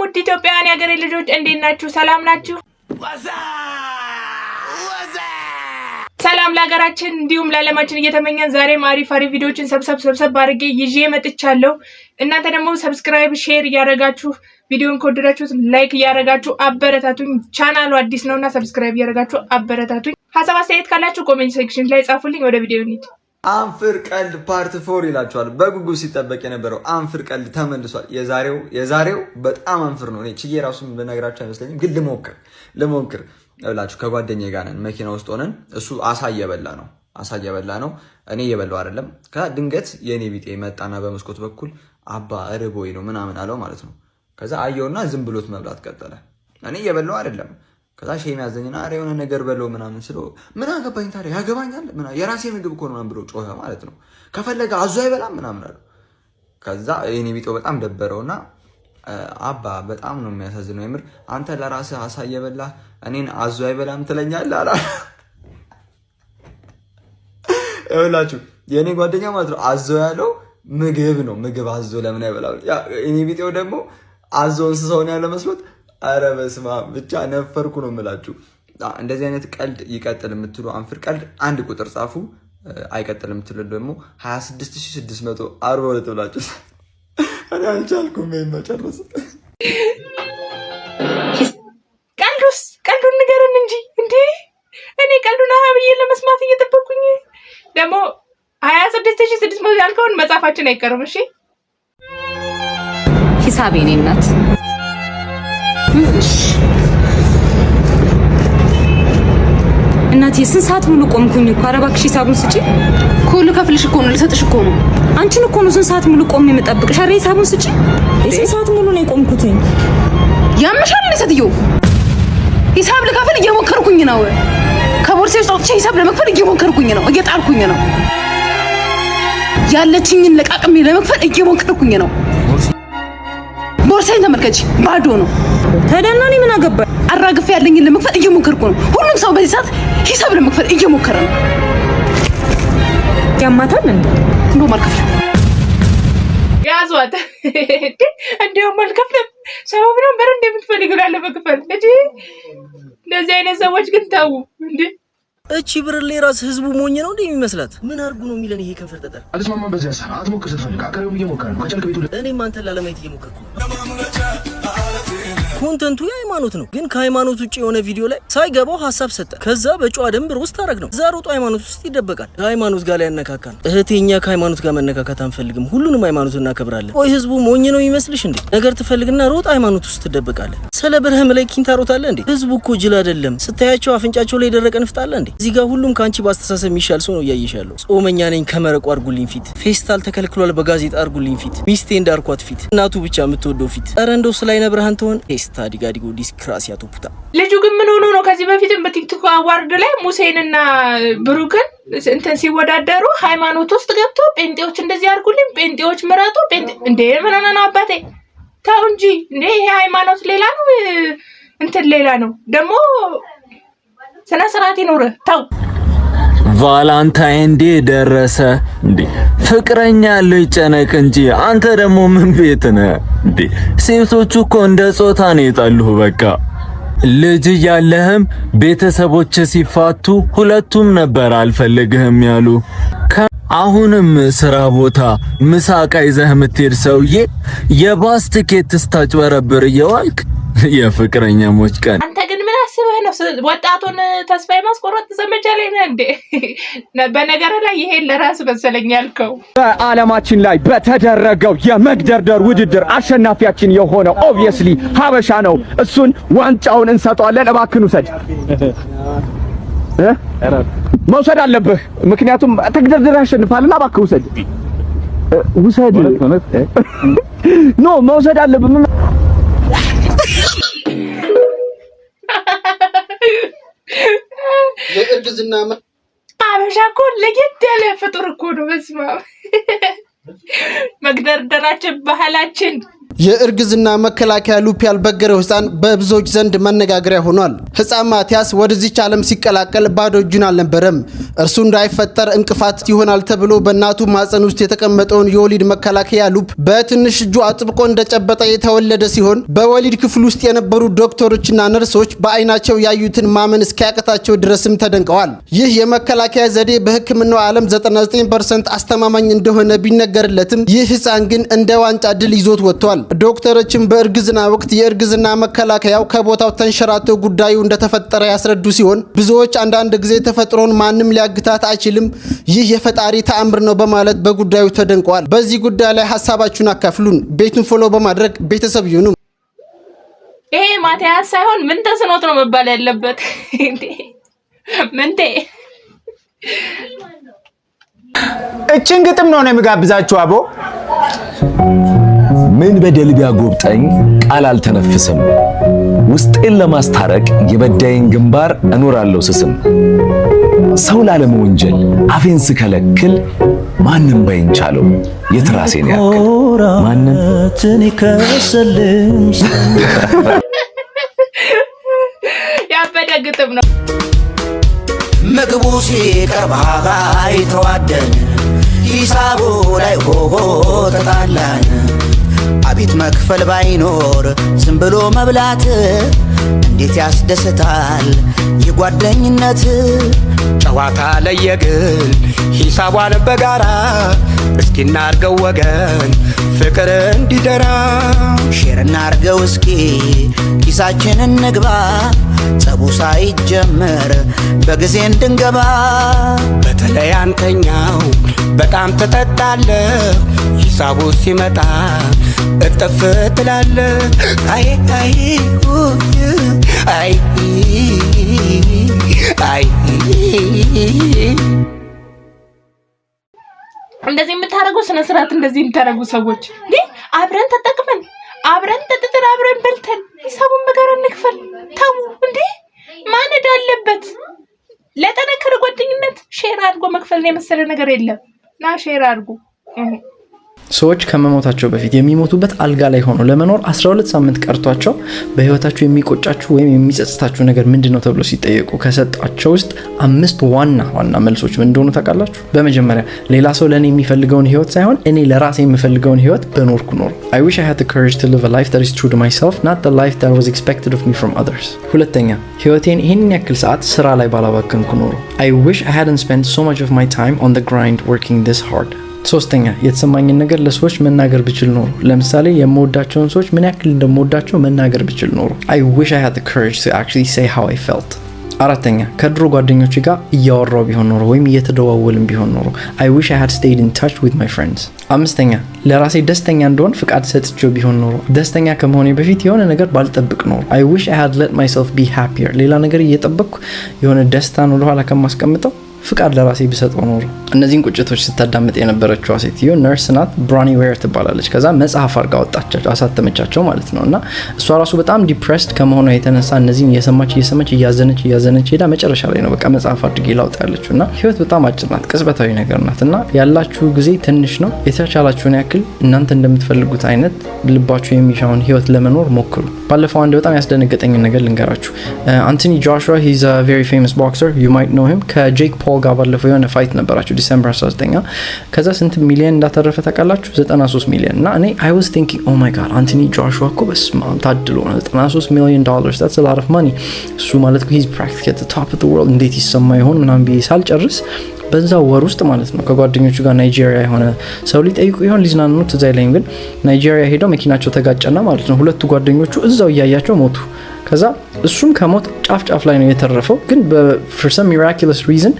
ውድ ኢትዮጵያውያን የሀገሬ ልጆች፣ እንዴት ናችሁ? ሰላም ናችሁ? ሰላም ለሀገራችን እንዲሁም ለዓለማችን እየተመኘን ዛሬም አሪፍ አሪፍ ቪዲዮዎችን ሰብሰብ ሰብሰብ አድርጌ ይዤ መጥቻለሁ። እናንተ ደግሞ subscribe፣ share እያደረጋችሁ፣ ቪዲዮን ከወደዳችሁት like እያደረጋችሁ አበረታቱኝ። ቻናሉ አዲስ ነውና subscribe እያደረጋችሁ አበረታቱኝ። ሀሳብ አስተያየት ካላችሁ comment section ላይ ጻፉልኝ። ወደ ቪዲዮ እንሂድ። አንፍር ቀልድ part 4 ይላችኋል። በጉጉት ሲጠበቅ የነበረው አንፍር ቀልድ ተመልሷል። የዛሬው በጣም አንፍር ነው። እኔ ችዬ ራሱ ብነግራችሁ አይመስለኝም፣ ግን ልሞክር ልሞክር እላችሁ። ከጓደኛዬ ጋር ነን፣ መኪና ውስጥ ሆነን እሱ አሳ እየበላ ነው፣ አሳ እየበላ ነው፣ እኔ እየበላው አይደለም። ከድንገት የእኔ ቢጤ መጣና በመስኮት በኩል አባ እርቦኝ ነው ምናምን አለው ማለት ነው። ከዛ አየውና ዝም ብሎት መብላት ቀጠለ። እኔ እየበላው አይደለም። ከዛ shame ያዘኝና ኧረ የሆነ ነገር በለው ምናምን ስለው ምን አገባኝ ታዲያ ያገባኛል የራሴ ምግብ እኮ ነው ምናምን ብሎ ጮኸ ማለት ነው። ከፈለገ አዞ አይበላም ምናምን አለው። ከዛ የኔ ቢጤው በጣም ደበረውና አባ በጣም ነው የሚያሳዝነው የምር አንተ ለራስህ አሳ እየበላህ እኔን አዞ አይበላም ትለኛለህ አላ። ይኸውላችሁ የእኔ ጓደኛ ማለት ነው አዞ ያለው ምግብ ነው። ምግብ አዞ ለምን አይበላም? የኔ ቢጤው ደግሞ አዞ እንስሳውን ያለ መስሎት ኧረ በስመ አብ ብቻ ነፈርኩ ነው የምላችሁ። እንደዚህ አይነት ቀልድ ይቀጥል የምትሉ አንፍር ቀልድ አንድ ቁጥር ጻፉ። አይቀጥል የምትሉ ደግሞ 26642 ብላችሁ። እኔ አልቻልኩም መጨረስ። ቀልዱስ ቀልዱን ንገረን እንጂ እንዴ! እኔ ቀልዱን አሀ ብዬ ለመስማት እየጠበኩኝ ደግሞ 26,600 ያልከውን መጻፋችን አይቀርም። እሺ። ሂሳብ የኔ እናት። እናቴ ስንት ሰዓት ሙሉ ቆምኩኝ እኮ። ኧረ እባክሽ ሂሳቡን ስጪ። እኮ ልከፍልሽ እኮ ነው፣ ልሰጥሽ እኮ ነው። አንቺን እኮ ነው ስንት ሰዓት ሙሉ ቆሜ የምጠብቅሽ። ኧረ ሂሳቡን ስጪ። ስንት ሰዓት ሙሉ ነው የቆምኩትኝ። ያምሻል እንዴ ሴትዮ? ሂሳብ ልከፍል እየሞከርኩኝ ነው። ከቦርሴ ውስጥ አውጥቼ ሂሳብ ለመክፈል እየሞከርኩኝ ነው፣ እየጣርኩኝ ነው። ያለችኝን ለቃቅሜ ለመክፈል እየሞከርኩኝ ነው። ቦርሳዬን ተመልከች፣ ባዶ ነው። ታዲያ እና እኔ ምን አገባኝ? አራግፌ ያለኝን ለመክፈል እየሞከርኩ ነው። ሁሉም ሰው በዚህ ሰዓት ሂሳብ ለመክፈል እየሞከረ ነው። ያማታል እንዴ? እንደውም አልከፍልም። ያዟት። እንዲያውም አልከፍልም። ሰበብ ነበር እንደምትፈልጊው ላለመክፈል እንጂ እንደዚህ አይነት ሰዎች ግን ተው እንዴ። እቺ ብርሌ ራስ ህዝቡ ሞኝ ነው እንዴ የሚመስላት? ምን አድርጉ ነው የሚለን ይሄ ከንፈር ጠጠር? አልስማማም በዚህ ሀሳብ። አትሞክር ስትፈልግ አካባቢው እየሞከረ ነው። ከቻልክ ቤቱ እኔም አንተን ላለማየት እየሞከርኩ ነው። Content ኡ የሃይማኖት ነው፣ ግን ከሃይማኖት ውጭ የሆነ ቪዲዮ ላይ ሳይገባው ሀሳብ ሰጠ። ከዛ በጨዋ ደንብ roast አረግ ነው። እዛ ሮጦ ሃይማኖት ውስጥ ይደበቃል። ከሃይማኖት ጋር ላይ ያነካካል። እህቴ እኛ ከሃይማኖት ጋር መነካካት አንፈልግም። ሁሉንም ሃይማኖት እናከብራለን። ቆይ ህዝቡ ሞኝ ነው የሚመስልሽ እንዴ? ነገር ትፈልግና ሮጥ ሃይማኖት ውስጥ ትደበቃለህ። ስለ ብርህም ላይ ኪንታሮት አለ እንዴ? ህዝቡ እኮ ጅል አይደለም። ስታያቸው አፍንጫቸው ላይ የደረቀ ንፍጥ አለ እንዴ? እዚህ ጋር ሁሉም ከአንቺ በአስተሳሰብ የሚሻል ሰው ነው እያየሽ ያለው። ጾመኛ ነኝ ከመረቁ አርጉልኝ ፊት፣ ፌስታል ተከልክሏል በጋዜጣ አርጉልኝ ፊት፣ ሚስቴ እንዳርኳት ፊት፣ እናቱ ብቻ የምትወደው ፊት። ኧረ እንደው ስለ አይነ ብርሃን ትሆን ፌስታ ዲጋዲጎ ዲስክራሲያ ቶፑታ። ልጁ ግን ምን ሆኖ ነው? ከዚህ በፊትም በቲክቶክ award ላይ ሙሴንና ብሩክን እንትን ሲወዳደሩ ሃይማኖት ውስጥ ገብቶ ጴንጤዎች እንደዚህ አድርጉልኝ፣ ጴንጤዎች ምረጡ፣ ጴንጤ እንዴ ምን ሆነ ነው አባቴ? ተው እንጂ እንዴ! ይሄ ሃይማኖት ሌላ ነው፣ እንትን ሌላ ነው። ደግሞ ስነ ስርዓት ይኑርህ። ተው። Valentine Day ደረሰ እንዴ? ፍቅረኛ ያለው ይጨነቅ እንጂ አንተ ደግሞ ምን ቤት ነህ እንዴ? ሴቶቹ እኮ እንደ ጾታ ነው የጠሉህ። በቃ ልጅ እያለህም ቤተሰቦች ሲፋቱ ሁለቱም ነበር አልፈልግህም ያሉ። አሁንም ስራ ቦታ ምሳ ዕቃ ይዘህ የምትሄድ ሰውዬ የባስ ትኬት ስታጭበረብር እየዋልክ የፍቅረኛሞች ቀን። አንተ ግን ምን አስበህ ነው ወጣቱን ተስፋ የማስቆረጥ ዘመቻ ላይ ነህ እንዴ? በነገር ላይ ይሄን ለራስ መሰለኝ ያልከው። በዓለማችን ላይ በተደረገው የመግደርደር ውድድር አሸናፊያችን የሆነው obviously ሀበሻ ነው። እሱን ዋንጫውን እንሰጠዋለን። እባክህን ውሰድ፣ መውሰድ አለብህ። ምክንያቱም ተግደርድረህ አሸንፋልና እባክህ ውሰድ፣ ውሰድ። No መውሰድ አለብህ። የእርግዝና አበሻ እኮ ለየት ያለ ፍጡር እኮ ነው። በስመ አብ መግደርደራችን ባህላችን። የእርግዝና መከላከያ loop ያልበገረው ህፃን በብዙዎች ዘንድ መነጋገሪያ ሆኗል። ህፃን ማቲያስ ወደዚች ዓለም ሲቀላቀል ባዶ እጁን አልነበረም። እርሱ እንዳይፈጠር እንቅፋት ይሆናል ተብሎ በእናቱ ማህፀን ውስጥ የተቀመጠውን የወሊድ መከላከያ loop በትንሽ እጁ አጥብቆ እንደጨበጠ የተወለደ ሲሆን፣ በወሊድ ክፍል ውስጥ የነበሩ ዶክተሮችና ነርሶች በአይናቸው ያዩትን ማመን እስኪያቅታቸው ድረስም ተደንቀዋል። ይህ የመከላከያ ዘዴ በሕክምናው ዓለም 99% አስተማማኝ እንደሆነ ቢነገርለትም፣ ይህ ህፃን ግን እንደ ዋንጫ ድል ይዞት ወጥቷል። ዶክተሮችም በእርግዝና ወቅት የእርግዝና መከላከያው ከቦታው ተንሸራቶ ጉዳዩ እንደተፈጠረ ያስረዱ ሲሆን፣ ብዙዎች አንዳንድ ጊዜ ተፈጥሮን ማንም ሊያግታት አይችልም፣ ይህ የፈጣሪ ተአምር ነው በማለት በጉዳዩ ተደንቀዋል። በዚህ ጉዳይ ላይ ሀሳባችሁን አካፍሉን። ቤቱን follow በማድረግ ቤተሰብ ይሁኑ። ይሄ ማቲያስ ሳይሆን ምን ተስኖት ነው መባል ያለበት። ምንቴ። እችን ግጥም ነው የሚጋብዛችሁ አቦ። ምን በደል ቢያጎብጠኝ ቃል አልተነፍስም፣ ውስጤን ለማስታረቅ የበዳይን ግንባር እኖራለሁ ስስም። ሰው ላለመወንጀል አፌን ስከለክል ማንም ባይን ቻለው የት ራሴን ያክል ማንም። ያበደ ግጥም ነው። ምግቡ ሲቀርብ አይ ተዋደን፣ ሂሳቡ ላይ ሆሆ ተጣላን። አቤት መክፈል ባይኖር ዝም ብሎ መብላት እንዴት ያስደስታል የጓደኝነት። ጨዋታ ለየግል፣ ሂሳቧን በጋራ እስኪ እናርገው ወገን ፍቅር እንዲደራ። Share እናርገው እስኪ፣ ኪሳችንን ንግባ፣ ጸቡ ሳይጀመር በጊዜ እንድንገባ። በተለይ አንተኛው በጣም ትጠጣለህ፣ ሂሳቡ ሲመጣ እጥፍ ትላለህ። አይ አይ አይ አይ። እንደዚህ የምታደርጉ፣ ስነ ስርዓት እንደዚህ የምታደርጉ ሰዎች እንዴ፣ አብረን ተጠቅመን፣ አብረን ጠጥተን፣ አብረን በልተን ሂሳቡን በጋራ እንክፈል። ተው እንዴ፣ ማን ዕዳ አለበት? ለጠነከረ ጓደኝነት share አድርጎ መክፈልን የመሰለ ነገር የለም። ና share አድርጉ። ሰዎች ከመሞታቸው በፊት የሚሞቱበት አልጋ ላይ ሆነው ለመኖር 12 ሳምንት ቀርቷቸው በህይወታችሁ የሚቆጫችሁ ወይም የሚጸጽታችሁ ነገር ምንድን ነው ተብሎ ሲጠየቁ ከሰጧቸው ውስጥ አምስት ዋና ዋና መልሶች ምን እንደሆኑ ታውቃላችሁ? በመጀመሪያ፣ ሌላ ሰው ለእኔ የሚፈልገውን ህይወት ሳይሆን እኔ ለራሴ የምፈልገውን ህይወት በኖርኩ ኖሮ። I wish I had the courage to live a life that is true to myself, not the life that was expected of me from others። ሁለተኛ፣ ህይወቴን ይህን ያክል ሰዓት ስራ ላይ ባላባከንኩ ኖሮ። I wish I hadn't spent so much of my time on the grind, working this hard። ሶስተኛ፣ የተሰማኝን ነገር ለሰዎች መናገር ብችል ኖሮ። ለምሳሌ የምወዳቸውን ሰዎች ምን ያክል እንደምወዳቸው መናገር ብችል ኖሮ። I wish I had the courage to actually say how I felt። አራተኛ፣ ከድሮ ጓደኞቼ ጋር እያወራው ቢሆን ኖሮ ወይም እየተደዋወልን ቢሆን ኖሮ። I wish I had stayed in touch with my friends። አምስተኛ፣ ለራሴ ደስተኛ እንድሆን ፍቃድ ሰጥቼው ቢሆን ኖሮ። ደስተኛ ከመሆኔ በፊት የሆነ ነገር ባልጠብቅ ኖሮ። I wish I had let myself be happier። ሌላ ነገር እየጠበቅኩ የሆነ ደስታን ወደኋላ ከማስቀምጠው ፍቃድ ለራሴ ብሰጠው ኖሮ። እነዚህን ቁጭቶች ስታዳምጥ የነበረችዋ ሴትዮ ነርስ ናት፣ Bronnie Ware ትባላለች። ከዛ መጽሐፍ አድርጋ አወጣቻቸው፣ አሳተመቻቸው ማለት ነው። እና እሷ ራሱ በጣም depressed ከመሆኗ የተነሳ እነዚህን እየሰማች እየሰማች፣ እያዘነች እያዘነች ሄዳ መጨረሻ ላይ ነው በቃ መጽሐፍ አድርጌ ላውጣ ያለችው። እና ህይወት በጣም አጭር ናት፣ ቅጽበታዊ ነገር ናት። እና ያላችሁ ጊዜ ትንሽ ነው። የተቻላችሁን ያክል እናንተ እንደምትፈልጉት አይነት ልባችሁ የሚሻውን ህይወት ለመኖር ሞክሩ። ባለፈው አንድ በጣም ያስደነገጠኝን ነገር ልንገራችሁ። Anthony Joshua, he's a very famous boxer, you might know him። ከ Jake Paul ጋር ባለፈው የሆነ fight ነበራቸው December 19። ከዛ ስንት ሚሊዮን እንዳተረፈ ታውቃላችሁ? 93 ሚሊዮን። እና እኔ I was thinking, "Oh my God, Anthony Joshua እኮ በስመ አብ ታድሎ ነው፣ 93 million dollars, that's a lot of money። እሱ ማለት he's practically at the top of the world፣ እንዴት ይሰማ ይሆን?" ምናምን ብዬ ሳልጨርስ በዛ ወር ውስጥ ማለት ነው ከጓደኞቹ ጋር ናይጄሪያ የሆነ ሰው ሊጠይቁ ይሆን ሊዝናኑ ትዝ አይለኝም፣ ግን ናይጄሪያ ሄደው መኪናቸው ተጋጨና ማለት ነው ሁለቱ ጓደኞቹ እዛው እያያቸው ሞቱ። ከዛ እሱም ከሞት ጫፍ ጫፍ ላይ ነው የተረፈው፣ ግን for some miraculous reason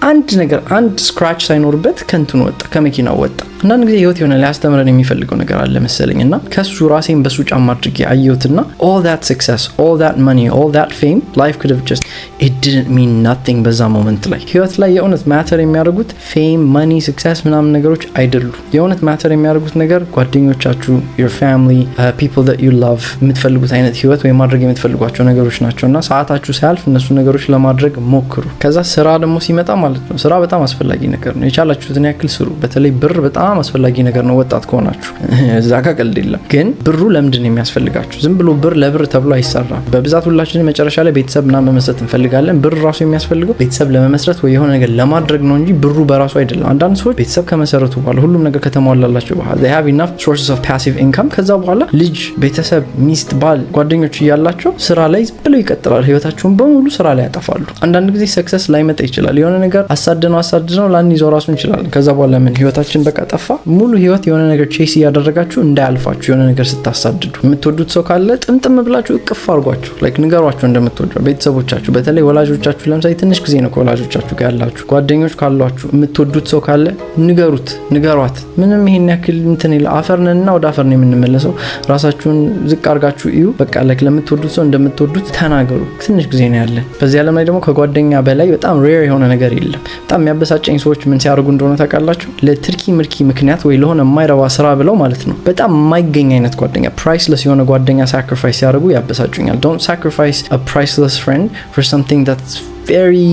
አንድ ነገር፣ አንድ scratch ሳይኖርበት ከእንትኑ ወጣ፣ ከመኪናው ወጣ። አንዳንድ ጊዜ ህይወት የሆነ ሊያስተምረን የሚፈልገው ነገር አለ መሰለኝ። እና ከሱ ራሴን በሱ ጫማ አድርጌ አየሁትና all that success, all that money, all that fame, life could have just, it didn't mean nothing በዛ moment ላይ። ህይወት ላይ የእውነት matter የሚያደርጉት fame፣ money፣ success ምናምን ነገሮች አይደሉም። የእውነት matter የሚያደርጉት ነገር ጓደኞቻችሁ፣ your family፣ people that you love፣ የምትፈልጉት አይነት ህይወት ወይም ማድረግ የምትፈልጓቸው ነገሮች ናቸው። እና ሰዓታችሁ ሳያልፍ እነሱ ነገሮች ለማድረግ ሞክሩ። ከዛ ስራ ደግሞ ሲመጣ ማለት ማለት ነው። ስራ በጣም አስፈላጊ ነገር ነው። የቻላችሁትን ያክል ስሩ። በተለይ ብር በጣም አስፈላጊ ነገር ነው። ወጣት ከሆናችሁ እዛ ጋ ቀልድ የለም። ግን ብሩ ለምንድን ነው የሚያስፈልጋችሁ? ዝም ብሎ ብር ለብር ተብሎ አይሰራም። በብዛት ሁላችንም መጨረሻ ላይ ቤተሰብ ምናምን መመስረት እንፈልጋለን። ብር ራሱ የሚያስፈልገው ቤተሰብ ለመመስረት ወይ የሆነ ነገር ለማድረግ ነው እንጂ ብሩ በራሱ አይደለም። አንዳንድ ሰዎች ቤተሰብ ከመሰረቱ በኋላ፣ ሁሉም ነገር ከተሟላላቸው በኋላ፣ they have enough sources of passive income፣ ከዛ በኋላ ልጅ፣ ቤተሰብ፣ ሚስት፣ ባል፣ ጓደኞች እያላቸው ስራ ላይ ብለው ይቀጥላል። ህይወታቸውን በሙሉ ስራ ላይ ያጠፋሉ። አንዳንድ ጊዜ success ላይመጣ ይችላል። የሆነ ነገር አሳድነው አሳድነው ላንይዘው ራሱ እንችላለን። ከዛ በኋላ ምን ህይወታችን በቃ ጠፋ። ሙሉ ህይወት የሆነ ነገር chase እያደረጋችሁ እንዳያልፋችሁ። የሆነ ነገር ስታሳድዱ የምትወዱት ሰው ካለ ጥምጥም ብላችሁ እቅፍ አድርጓችሁ like ንገሯቸው እንደምትወዱ። ቤተሰቦቻችሁ፣ በተለይ ወላጆቻችሁ፣ ለምሳሌ ትንሽ ጊዜ ነው ከወላጆቻችሁ ጋር ያላችሁ። ጓደኞች ካሏችሁ፣ የምትወዱት ሰው ካለ ንገሩት፣ ንገሯት። ምንም ይሄን ያክል እንትን የለ፣ አፈር ነንና ወደ አፈር ነው የምንመለሰው። ራሳችሁን ዝቅ አድርጋችሁ እዩ። በቃ like ለምትወዱት ሰው እንደምትወዱት ተናገሩ። ትንሽ ጊዜ ነው ያለን በዚህ ዓለም ላይ። ደግሞ ከጓደኛ በላይ በጣም rare የሆነ ነገር የለም። በጣም የሚያበሳጨኝ ሰዎች ምን ሲያደርጉ እንደሆነ ታውቃላችሁ? ለትርኪ ምርኪ ምክንያት ወይ ለሆነ የማይረባ ስራ ብለው ማለት ነው በጣም የማይገኝ አይነት ጓደኛ፣ priceless የሆነ ጓደኛ sacrifice ሲያደርጉ ያበሳጩኛል። Don't sacrifice a priceless friend for something that's very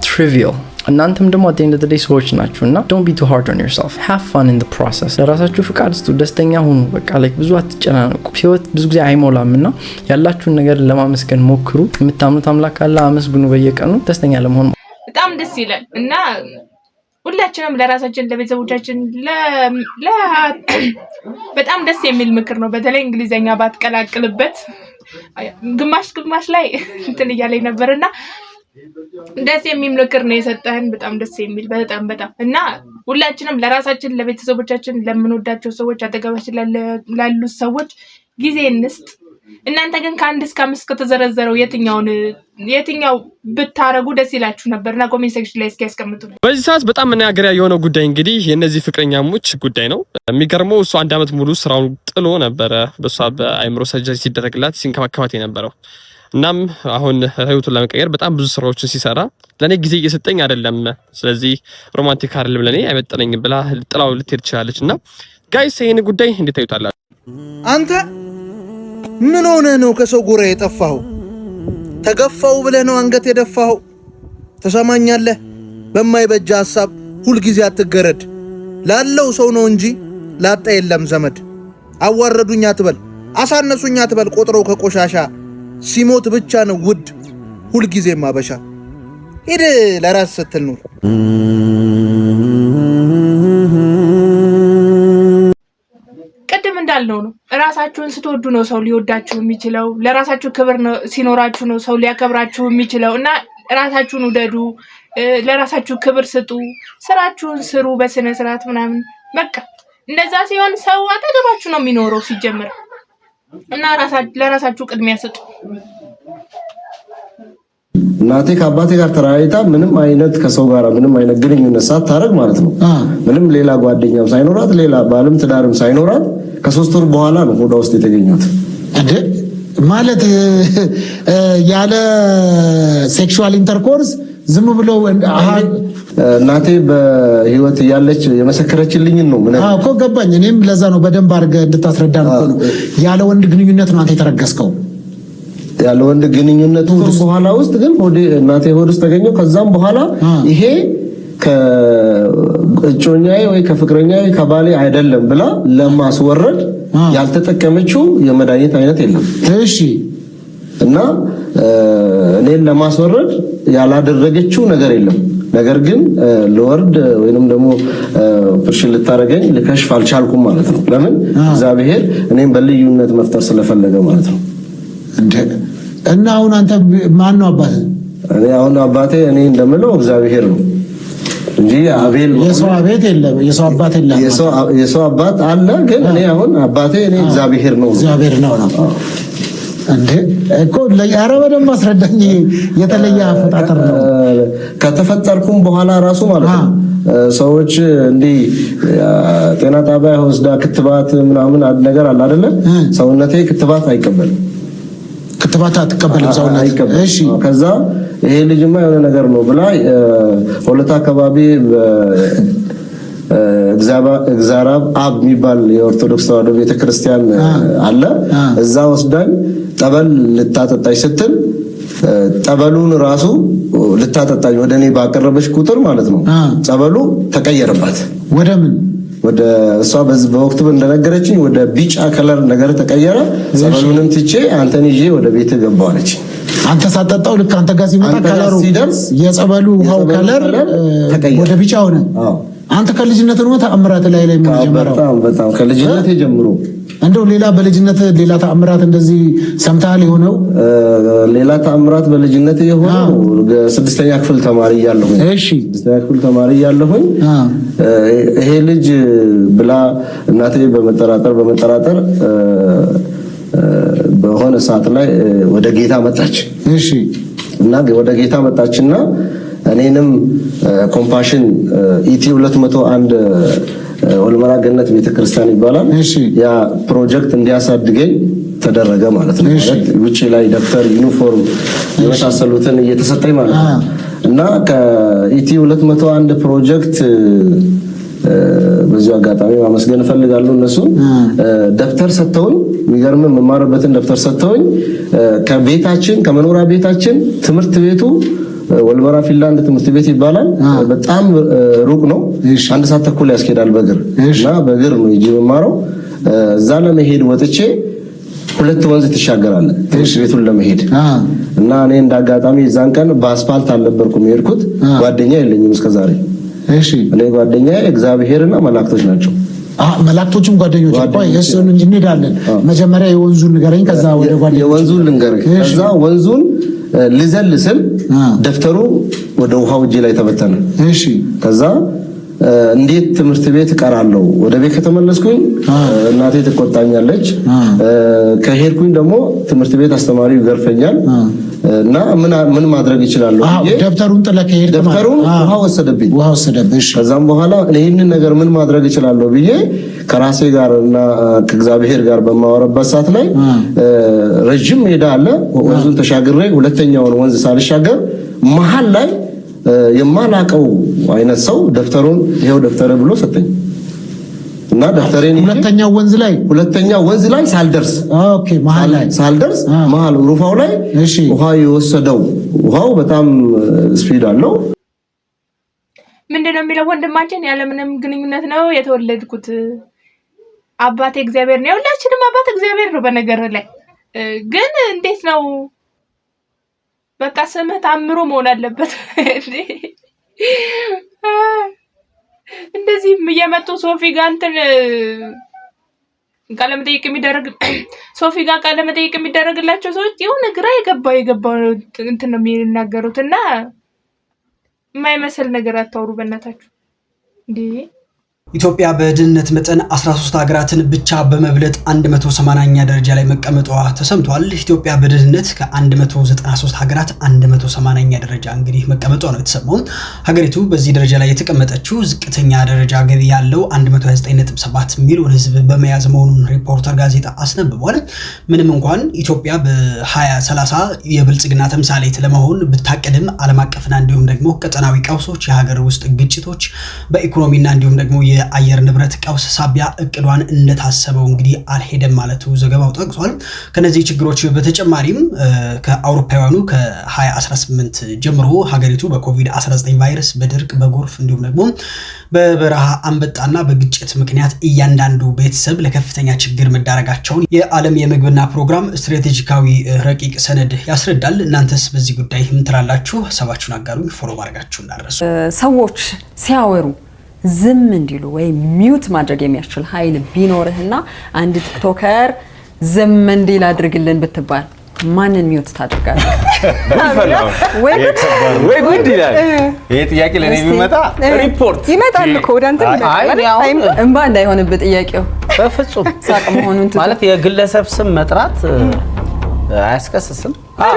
trivial። እናንተም ደግሞ at the end of the day ሰዎች ናችሁ እና don't be too hard on yourself። Have fun in the process። ለራሳችሁ ፍቃድ ስጡ፣ ደስተኛ ሁኑ። በቃ like ብዙ አትጨናነቁ። ህይወት ብዙ ጊዜ አይሞላም እና ያላችሁን ነገር ለማመስገን ሞክሩ። የምታምኑት አምላክ ካለ አመስግኑ በየቀኑ፣ ደስተኛ ለመሆን። በጣም ደስ ይላል እና ሁላችንም ለራሳችን፣ ለቤተሰቦቻችን በጣም ደስ የሚል ምክር ነው። በተለይ እንግሊዘኛ ባትቀላቅልበት፣ ግማሽ ግማሽ ላይ እንትን እያለኝ ነበር እና ደስ የሚል ምክር ነው የሰጠህን። በጣም ደስ የሚል፣ በጣም በጣም። እና ሁላችንም ለራሳችን፣ ለቤተሰቦቻችን፣ ለምንወዳቸው ሰዎች፣ አጠገባችን ላሉት ሰዎች ጊዜ እንስጥ። እናንተ ግን ከ1 እስከ 5 ከተዘረዘረው የትኛውን የትኛው ብታረጉ ደስ ይላችሁ ነበር? እና comment section ላይ እስኪ ያስቀምጡ። በዚህ ሰዓት በጣም መነጋገሪያ የሆነው ጉዳይ እንግዲህ የእነዚህ ፍቅረኛሞች ጉዳይ ነው። የሚገርመው እሱ አንድ ዓመት ሙሉ ስራውን ጥሎ ነበረ በእሷ በአይምሮ surgery ሲደረግላት ሲንከባከባት የነበረው። እናም አሁን ህይወቱን ለመቀየር በጣም ብዙ ስራዎችን ሲሰራ ለእኔ ጊዜ እየሰጠኝ አይደለም፣ ስለዚህ romantic አይደለም፣ ለእኔ አይመጥነኝም ብላ ጥላው ልትሄድ ትችላለች። እና guys፣ ይህን ጉዳይ እንዴት ታዩታላችሁ? አንተ ምን ሆነህ ነው ከሰው ጎራ የጠፋኸው? ተገፋው ብለህ ነው አንገት የደፋኸው? ተሰማኛለህ? በማይበጃ ሐሳብ ሁልጊዜ አትገረድ። ላለው ሰው ነው እንጂ ላጣ የለም ዘመድ። አዋረዱኝ አትበል፣ አሳነሱኝ አትበል። ቆጥረው ከቆሻሻ ሲሞት ብቻ ነው ውድ ሁልጊዜም አበሻ። ሂድ ለራስ ስትል ኑር። ቅድም እንዳልነው ነው። እራሳችሁን ስትወዱ ነው ሰው ሊወዳችሁ የሚችለው። ለራሳችሁ ክብር ሲኖራችሁ ነው ሰው ሊያከብራችሁ የሚችለው። እና ራሳችሁን ውደዱ፣ ለራሳችሁ ክብር ስጡ፣ ስራችሁን ስሩ በስነ ስርዓት ምናምን። በቃ እንደዛ ሲሆን ሰው አጠገባችሁ ነው የሚኖረው ሲጀምር። እና ለራሳችሁ ቅድሚያ ስጡ። እናቴ ከአባቴ ጋር ተለያይታ ምንም አይነት ከሰው ጋር ምንም አይነት ግንኙነት ሳታረግ ማለት ነው። ምንም ሌላ ጓደኛም ሳይኖራት፣ ሌላ ባልም ትዳርም ሳይኖራት ከ3 ወር በኋላ ነው ሆዷ ውስጥ የተገኘሁት። ማለት ያለ sexual intercourse ዝም ብሎ? እናቴ በህይወት እያለች የመሰከረችልኝን ነው። ምን እኮ ገባኝ። እኔም ለዛ ነው በደንብ አድርገህ እንድታስረዳ ነው። ያለ ወንድ ግንኙነት ነው አንተ የተረገዝከው። ያለ ወንድ ግንኙነት በኋላ ውስጥ ግን ሆዴ እናቴ ሆድ ውስጥ ተገኘው። ከዛም በኋላ ይሄ ከእጮኛዬ ወይ ከፍቅረኛዬ ከባሌ አይደለም ብላ ለማስወረድ ያልተጠቀመችው የመድኃኒት አይነት የለም። እሺ። እና እኔን ለማስወረድ ያላደረገችው ነገር የለም። ነገር ግን ልወርድ ወይንም ደግሞ ኦፕሬሽን ልታደርገኝ ልከሽፍ አልቻልኩም ማለት ነው። ለምን? እግዚአብሔር እኔን በልዩነት መፍጠር ስለፈለገ ማለት ነው። እና አሁን አንተ ማን ነው አባትህ? እኔ አሁን አባቴ እኔ እንደምለው እግዚአብሔር ነው እንጂ አቤል የሰው አቤት የለም፣ የሰው አባት የለም። የሰው አባት አለ፣ ግን እኔ አሁን አባቴ እኔ እግዚአብሔር ነው። እግዚአብሔር ነው ነው እንዴ እኮ። ኧረ በደንብ አስረዳኝ። የተለየ አፈጣጠር ነው። ከተፈጠርኩም በኋላ ራሱ ማለት ነው ሰዎች እንዲህ ጤና ጣቢያ ወስዳ ክትባት ምናምን ነገር አለ አይደለ? ሰውነቴ ክትባት አይቀበልም። ክትባት አትቀበልም ሰውነት። እሺ። ከዛ ይሄ ልጅማ የሆነ ነገር ነው ብላ ሆለታ አካባቢ እግዚአብሔር አብ የሚባል የኦርቶዶክስ ተዋሕዶ ቤተክርስቲያን አለ። እዛ ወስዳኝ ጠበል ልታጠጣኝ ስትል ጠበሉን ራሱ ልታጠጣኝ ወደ እኔ ባቀረበች ቁጥር ማለት ነው ጸበሉ ተቀየረባት። ወደ ምን? ወደ እሷ በዚህ በወቅቱ እንደነገረችኝ ወደ ቢጫ color ነገር ተቀየረ። ጸበሉንም ትቼ አንተን ይዤ ወደ ቤት ገባሁ አለች። አንተ ሳጠጣው ልክ አንተ ጋር ሲመጣ አንተ ጋር color ኡ ሲደርስ የጸበሉ ውሃው የጸበሉ color color ተቀየረ። ወደ ቢጫ ሆነ። አንተ ከልጅነት ነው ተአምራት ላይ ላይ ምን ጀመረው? በጣም በጣም ከልጅነት ጀምሮ። እንደው ሌላ በልጅነት ሌላ ተአምራት እንደዚህ ሰምተሃል የሆነው? ሌላ ተአምራት በልጅነት የሆነው ስድስተኛ ክፍል ተማሪ እያለሁኝ፣ ስድስተኛ ክፍል ተማሪ እያለሁኝ ይሄ ልጅ ብላ እናቴ በመጠራጠር በሆነ ሰዓት ላይ ወደ ጌታ መጣች። እና ወደ ጌታ መጣችና እኔንም Compassion ET 201 ወልመራ ገነት ቤተክርስቲያን ይባላል። ያ ፕሮጀክት እንዲያሳድገኝ ተደረገ ማለት ነው። ማለት ውጪ ላይ ደብተር፣ ዩኒፎርም የመሳሰሉትን እየተሰጠኝ ማለት ነው። እና ከ ET 201 ፕሮጀክት በዚሁ አጋጣሚ ማመስገን እፈልጋለሁ። እነሱን ደብተር ሰጥተውኝ፣ የሚገርም የምማርበትን ደብተር ሰጥተውኝ፣ ከቤታችን ከመኖሪያ ቤታችን ትምህርት ቤቱ ወልመራ ፊንላንድ ትምህርት ቤት ይባላል። በጣም ሩቅ ነው። አንድ ሰዓት ተኩል ያስኬዳል በእግር። እና በእግር ነው ሄጄ የምማረው። እዛ ለመሄድ ወጥቼ ሁለት ወንዝ ትሻገራለህ ትምህርት ቤቱን ለመሄድ። እና እኔ እንደ አጋጣሚ የዛን ቀን በአስፋልት አልነበርኩም የሄድኩት። ጓደኛ የለኝም እስከዛሬ። እኔ ጓደኛ እግዚአብሔርና መላእክቶች ናቸው። መላእክቶችም ጓደኞች። ቆይ እሱን እንሄዳለን። መጀመሪያ የወንዙን ንገረኝ፣ ከዛ ወደ ጓደኞች። የወንዙን ልንገርህ። ከዛ ወንዙን ልዘል ስል ደብተሩ ወደ ውሃው እጄ ላይ ተበተነ። ከዛ እንዴት ትምህርት ቤት እቀራለሁ? ወደ ቤት ከተመለስኩኝ እናቴ ትቆጣኛለች። ከሄድኩኝ ደግሞ ትምህርት ቤት አስተማሪው ይገርፈኛል። እና ምን ምን ማድረግ እችላለሁ? ደብተሩን ጥለህ ከሄድክ ደብተሩን ውሃ ወሰደብኝ። ውሃ ወሰደብኝ። እሺ። ከዛም በኋላ ይህንን ነገር ምን ማድረግ እችላለሁ ብዬ ከራሴ ጋር እና ከእግዚአብሔር ጋር በማወራበት ሰዓት ላይ ረጅም ሜዳ አለ። ወንዙን ተሻግሬ ሁለተኛውን ወንዝ ሳልሻገር መሀል ላይ የማላቀው አይነት ሰው ደብተሩን ይሄው ደብተር ብሎ ሰጠኝ። እና ደብተሬን ሁለተኛው ወንዝ ላይ ሁለተኛው ወንዝ ላይ ሳልደርስ፣ okay፣ መሀል ላይ ሳልደርስ መሀል ሩፋው ላይ ውሃ የወሰደው፣ ውሃው በጣም speed አለው። ምንድነው የሚለው ወንድማችን? ያለምንም ግንኙነት ነው የተወለድኩት። አባቴ እግዚአብሔር ነው። የሁላችንም አባት እግዚአብሔር ነው። በነገር ላይ ግን እንዴት ነው፣ በቃ ስምህ ታምሮ መሆን አለበት። እንደዚህም እየመጡ ሶፊ ጋር እንትን ቃለ መጠይቅ የሚደረግ ሶፊ ጋር ቃለ መጠይቅ የሚደረግላቸው ሰዎች የሆነ ግራ የገባ እንትን ነው የሚናገሩት እና የማይመስል ነገር አታውሩ በእናታችሁ እንዴ። ኢትዮጵያ በድህነት መጠን 13 ሀገራትን ብቻ በመብለጥ 180ኛ ደረጃ ላይ መቀመጧ ተሰምቷል። ኢትዮጵያ በድህነት ከ193 ሀገራት 180ኛ ደረጃ እንግዲህ መቀመጧ ነው የተሰማው። ሀገሪቱ በዚህ ደረጃ ላይ የተቀመጠችው ዝቅተኛ ደረጃ ገቢ ያለው 129.7 ሚሊዮን ሕዝብ በመያዝ መሆኑን ሪፖርተር ጋዜጣ አስነብቧል። ምንም እንኳን ኢትዮጵያ በ2030 የብልጽግና ተምሳሌት ለመሆን ብታቅድም ዓለም አቀፍና እንዲሁም ደግሞ ቀጠናዊ ቀውሶች፣ የሀገር ውስጥ ግጭቶች፣ በኢኮኖሚና እንዲሁም ደግሞ የአየር ንብረት ቀውስ ሳቢያ እቅዷን እንደታሰበው እንግዲህ አልሄደም ማለቱ ዘገባው ጠቅሷል። ከነዚህ ችግሮች በተጨማሪም ከአውሮፓውያኑ ከ2018 ጀምሮ ሀገሪቱ በኮቪድ-19 ቫይረስ፣ በድርቅ፣ በጎርፍ እንዲሁም ደግሞ በበረሃ አንበጣና በግጭት ምክንያት እያንዳንዱ ቤተሰብ ለከፍተኛ ችግር መዳረጋቸውን የዓለም የምግብና ፕሮግራም ስትራቴጂካዊ ረቂቅ ሰነድ ያስረዳል። እናንተስ በዚህ ጉዳይ ምን ትላላችሁ? ሀሳባችሁን አጋሩኝ። Follow ማድረጋችሁ እንዳትረሱ። ሰዎች ሲያወሩ ዝም እንዲሉ ወይም mute ማድረግ የሚያስችል ኃይል ቢኖርህና አንድ TikToker ዝም እንዲል አድርግልን ብትባል ማንን mute ታደርጋለህ? ወይ ጉድ ይላል። ይሄ ጥያቄ ለእኔ ቢመጣ ሪፖርት ይመጣል እኮ ወደ አንተ ይመጣል። እንባ እንዳይሆንብህ ጥያቄው። በፍጹም። ሳቅ መሆኑን ትቶ ማለት የግለሰብ ስም መጥራት አያስከስስም።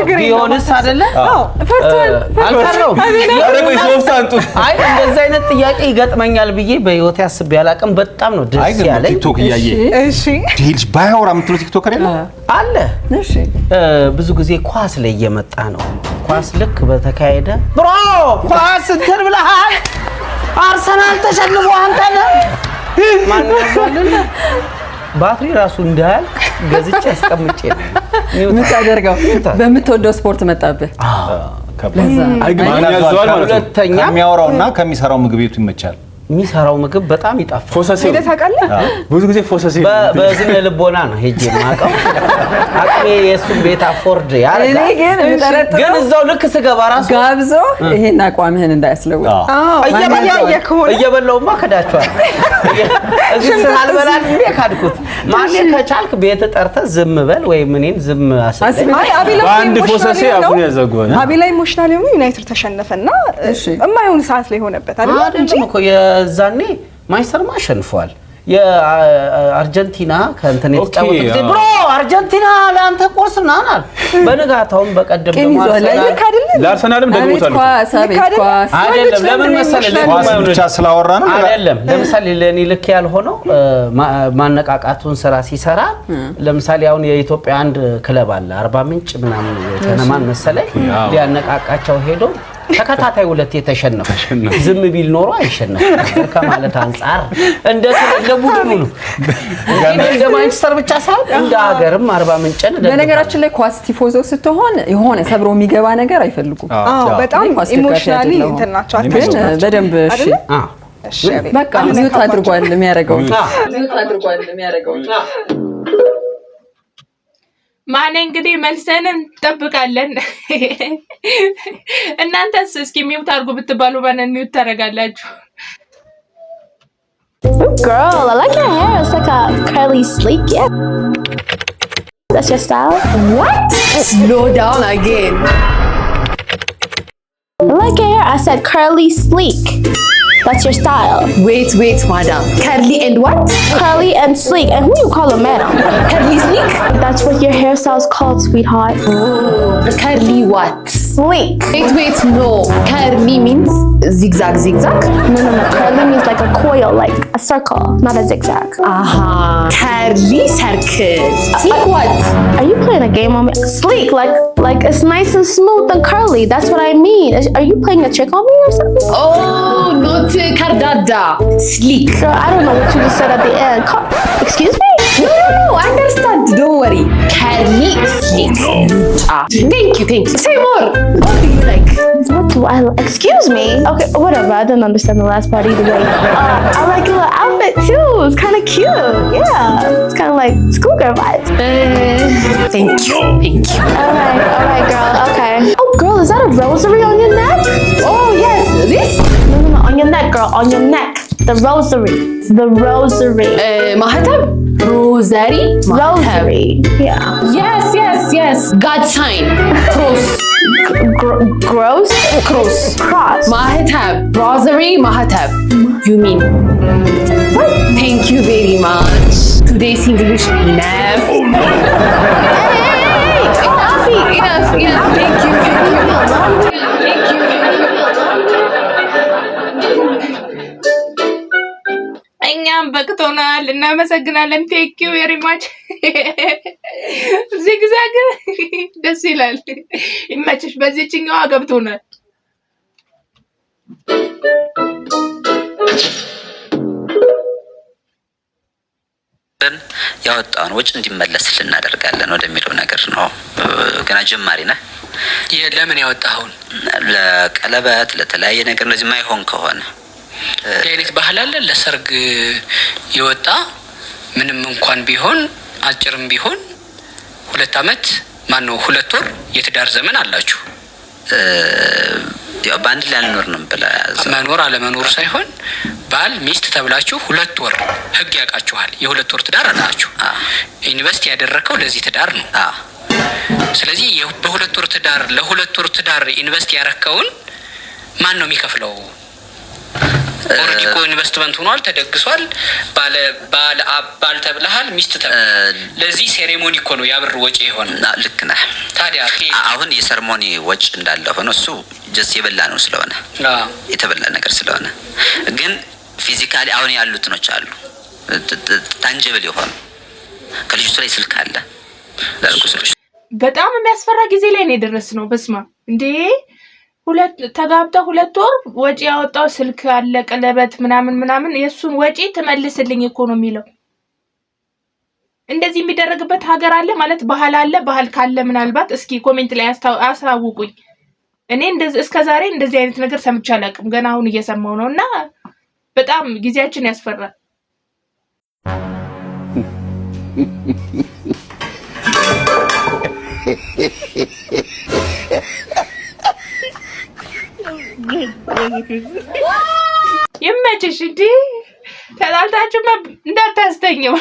ቢሆንስ አይደለ? ፈርቷል። አልፈራሁም። አይ እንደዚህ አይነት ጥያቄ ይገጥመኛል ብዬ በህይወቴ አስቤ አላውቅም። በጣም ነው አይ ደስ ግን ያለኝ። ቲክቶክ እያየ ይሄ ልጅ ባያወራ የምትለው TikToker የለም? አለ። ብዙ ጊዜ ኳስ ላይ እየመጣ ነው። ኳስ ልክ በተካሄደ bro ኳስ እንትን ብለሃል፣ አርሰናል ተሸንፎ አንተ ነህ ማን ያዟልን? ባትሪ ራሱ እንዳያልቅ ገዝቼ አስቀምጬ ነው። የምታደርገው በምትወደው ስፖርት መጣብህ። ለዛ ሁለተኛ ከሚያወራውና ከሚሰራው ምግብ ቤቱ ይመቻል። የሚሰራው ምግብ በጣም ይጣፍጣል። ፎሰሴ ሄደህ ታውቃለህ? ብዙ ጊዜ ፎሰሴ በዝነ ልቦና ነው ሄጄ የማውቀው። አቅሜ የእሱን ቤት afford ያደርጋል። እኔ ግን የምጠረጥረው ግን እዛው ልክ ስገባ ራሱ ጋብዞ ይሄን አቋምህን እንዳያስለውጥ እየበላሁማ ከዳቸዋል። እዚህ ስላልበላ እንዴ ካድኩት። ማን ከቻልክ ቤት ጠርተህ ዝም በል ወይም እኔን ዝም አስበል። አይ አቤላ በአንድ emotional ፎሰሴ የሆነው አፉን ያዘጋዋል። አቤላ emotional የሆነው ዩናይትድ ተሸነፈና የማይሆን ሰዓት ላይ ሆነበት አይደል እንጂ አይደለም እኮ የዛኔ ማንቸስተርማ አሸንፈዋል። የአርጀንቲና ከእንትን የተጫወተ ጊዜ bro አርጀንቲና ለአንተ ቁርስ ምናምን አለ። በንጋታውም በቀደም ቂም ደግሞ ይዟል። አርሰናል ልክ አይደለም? ለአርሰናልም አቤት ደግሞታል። ኳስ፣ አቤት ልክ አይደለም? ኳስ። አይደለም ለምን መሰለህ ለኔ ኳስ ብቻ ስላወራ ነው አይደለም ለምሳሌ ለእኔ ልክ ያልሆነው ማነቃቃቱን ስራ ሲሰራ ለምሳሌ አሁን የኢትዮጵያ አንድ ክለብ አለ አርባ ምንጭ ምናምን ከነማን መሰለኝ ሊያነቃቃቸው ሄዶ ተከታታይ ሁለቴ ተሸነፉ። ዝም ቢል ኖሮ አይሸነፍም ከማለት አንጻር እንደ እንደ ቡድኑ ነው እንጂ እንደ ማንቸስተር ብቻ ሳይሆን እንደ ሀገርም አርባ ምንጭን ደግፋለሁ። በነገራችን ላይ ኳስ ቲፎዞ ስትሆን የሆነ ሰብሮ የሚገባ ነገር አይፈልጉም። አዎ በጣም እኔ ኳስ ደጋፊ emotionally አይደለሁም። እንትን ናቸው ግን attached ናቸው። በደንብ እሺ፣ አይደለ? እሺ አቤላ በቃ mute አድርጓል የሚያደርገው mute አድርጓል የሚያደርገው። ማኔ እንግዲህ መልሰን እንጠብቃለን። እናንተስ እስኪ mute አድርጉ ብትባሉ ማንን mute ታደርጋላችሁ? Girl, I like your hair. It's like a curly sleek. Yeah. That's your style? What? Slow down again. I like your hair. I said curly sleek. That's your style. Wait, wait, madam. Curly and what? Curly and sleek. And who you call a madam? Curly sleek? That's what your hairstyle's called, sweetheart. Oh, curly what? Sleek. Wait, wait, no. Curly means zigzag, zigzag? No. Curly means like a coil, like a circle, not a zigzag. Aha. Curly circle. Sleek what? Are you playing a game on me? Sleek, like it's nice and smooth and curly. That's what I mean. Are you playing a trick on me or something? Oh, not ከርዳዳ. Sleek. Girl, I don't know what you just said at the end. Excuse me? No, I understand. Don't worry. Curly sleek. Ah, thank you, thank you. Say more. What do you like? What do I like? Excuse me? Okay, whatever. I didn't understand the last part either way. I like your little outfit too. It's kind of cute. Yeah, it's kind of like schoolgirl vibes. Thank you, thank you. All right, girl. Okay. Oh, girl, is that a rosary on your neck? Oh, yes. This? No, on your neck, girl. On your neck. The rosary. The rosary. ማህተብ? Rosary? Rosary. Yeah. Yes. God sign. Cross. Gross? Cross. Cross. ማህተብ. Rosary ማህተብ. You mean? What? Thank you very much. Today's English enough. Oh no. Hey, hey, hey, coffee. Enough, enough. Thank you, thank you. Thank you, thank you. እኛም በቅቶናል። እናመሰግናለን። Thank you very much። Zigzag ደስ ይላል። ይመችሽ። በዚህችኛዋ ገብቶናል። ያወጣውን ወጪ እንዲመለስልን እናደርጋለን ወደሚለው ነገር ነው። ገና ጀማሪ ነህ። ለምን ያወጣኸውን? ለቀለበት፣ ለተለያየ ነገር እንደዚህ ማይሆን ከሆነ እንዲህ አይነት ባህል አለ። ለሰርግ የወጣ ምንም እንኳን ቢሆን አጭርም ቢሆን 2 አመት ማነው 2 ወር የትዳር ዘመን አላችሁ። ያው በአንድ ላይ አልኖርንም ብለህ መኖር አለመኖር ሳይሆን ባል ሚስት ተብላችሁ 2 ወር ህግ ያውቃችኋል። የ2 ወር ትዳር አላችሁ። Invest ያደረግከው ለዚህ ትዳር ነው። ስለዚህ በ2 ወር ትዳር ለ2 ወር ትዳር invest ያረከውን ማን ነው የሚከፍለው? Already እኮ ኢንቨስትመንት ሆኗል፣ ተደግሷል። ባለ ባል ባል ተብለሃል፣ ሚስት ተብለሃል። ለዚህ ceremony እኮ ነው ያ ብር ወጪ የሆነ። ልክ ነህ። ታዲያ አሁን የ ceremony ወጪ እንዳለ ሆኖ እሱ just የበላ ነው ስለሆነ የተበላ ነገር ስለሆነ ግን physically አሁን ያሉት እንትኖች አሉ tangible የሆኑ ከልጅቱ ላይ ስልክ አለ ላልኩ ስልክ በጣም የሚያስፈራ ጊዜ ላይ ነው የደረስነው። በስማ እንዴ፣ ሁለት ተጋብተው 2 ወር ወጪ ያወጣው ስልክ አለ፣ ቀለበት ምናምን ምናምን የእሱን ወጪ ትመልስልኝ እኮ ነው የሚለው። እንደዚህ የሚደረግበት ሀገር አለ ማለት ባህል አለ። ባህል ካለ ምናልባት እስኪ comment ላይ አሳውቁኝ። እኔ እስከ ዛሬ እንደዚህ አይነት ነገር ሰምቼ አላውቅም። ገና አሁን እየሰማሁ ነው እና በጣም ጊዜያችን ያስፈራል። ይመችሽ። እንዲ ተጣልታችሁ እንዳታስተኝው።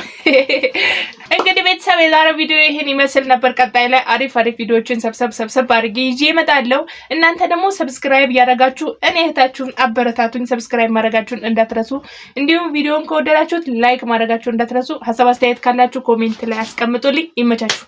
እንግዲህ ቤተሰብ የዛሬው ቪዲዮ ይህን ይመስል ነበር። ቀጣይ ላይ አሪፍ አሪፍ ቪዲዮዎችን ሰብሰብ ሰብሰብ አድርጌ ይዤ እመጣለሁ። እናንተ ደግሞ subscribe እያደረጋችሁ እኔ እህታችሁን አበረታቱኝ። Subscribe ማድረጋችሁን እንዳትረሱ፣ እንዲሁም ቪዲዮን ከወደዳችሁት like ማድረጋችሁን እንዳትረሱ። ሀሳብ አስተያየት ካላችሁ comment ላይ አስቀምጡልኝ። ይመቻችሁ።